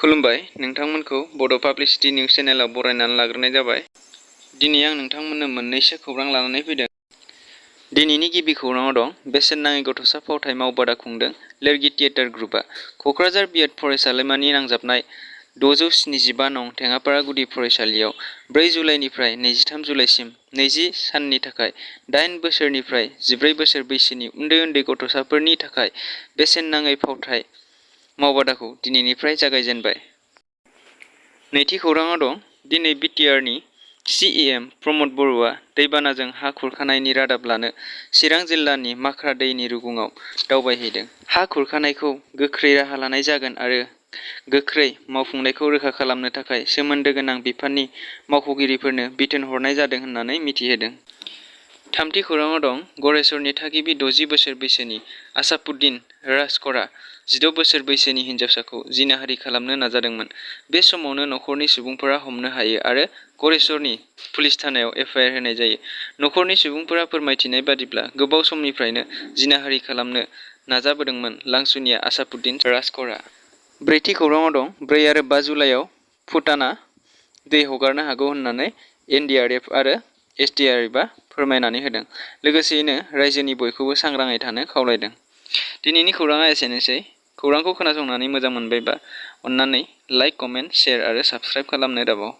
खुलुमबाय नोंथांमोनखौ बड' पाब्लिसिटी निउस चेनेलाव बरायनानै लाग्रोनाय जाबाय। दिनै आं नोंथांमोननो मोननैसो खौरां लानानै फैदों। दिनैनि गिबि खौराङाव दं बेसेन नाङै गथ'सा फावथाय मावबादा खुंदों लोरगि थियेटार ग्रुपआ। क'क्राझार बिएड फरायसालिमानि नांजाबनाय 675 नं थेङापारा गुदि फरायसालियाव 4 जुलाइनिफ्राय 23 जुलाइसिम 20 साननि थाखाय 8 बोसोरनिफ्राय 14 बोसोर बैसोनि उन्दै गथ'साफोरनि थाखाय बेसेन नाङै फावथाय मावबादाखौ दिनैनिफ्राय जागायजेनबाय। नैथि खौराङाव दं दिनै बिटिआरनि सिइएम प्रमद बर'आ दैबानाजों हा खुरखानायनि रादाब लानो चिरां जिल्लानि माख्रा दैनि रुगुङाव दावबायहैदों। हा खुरखानायखौ गोख्रै राहा लानाय जागोन आरो गोख्रै मावफुंनायखौ रोखा खालामनो थाखाय सोमोन्दो गोनां बिफाननि मावख'गिरिफोरनो बिथोन हरनाय जादों होननानै मिथिहोदों। थामथि खौराङाव दं गरेस्वरनि थागिबि 60 बोसोर बैसोनि आसापुद्दिन राजकरआ 16 बोसोर बैसोनि हिन्जावसाखौ जिनाहारि खालामनो नाजादोंमोन। बे समावनो नखरनि सुबुंफोरा हमनो हायो आरो गरेस्वरनि पुलिस थानायाव एफआइआर होनाय जायो। नखरनि सुबुंफोरा फोरमायथिनाय बादिब्ला गोबाव समनिफ्रायनो जिनाहारि खालामनो नाजाबोदोंमोन लांसुनिया आसापुद्दिन राजकरआ। ब्रैथि खौराङाव दं 4 आरो 5 जुलाइआव भुटानआ दै हगारनो हागौ होननानै एनडिआरएफ आरो एसडिआरएफआ फोरमायनानै होदों। लोगोसेयैनो रायजोनि बयखौबो सांग्राङै थानो खावलायदों। दिनैनि खौराङा एसेनोसै। खौरांखौ खोनासंनानै मोजां मोनबायबा अन्नानै लाइक, कमेन्ट, शेयार आरो साबस्क्राइब खालामनो दाबाव।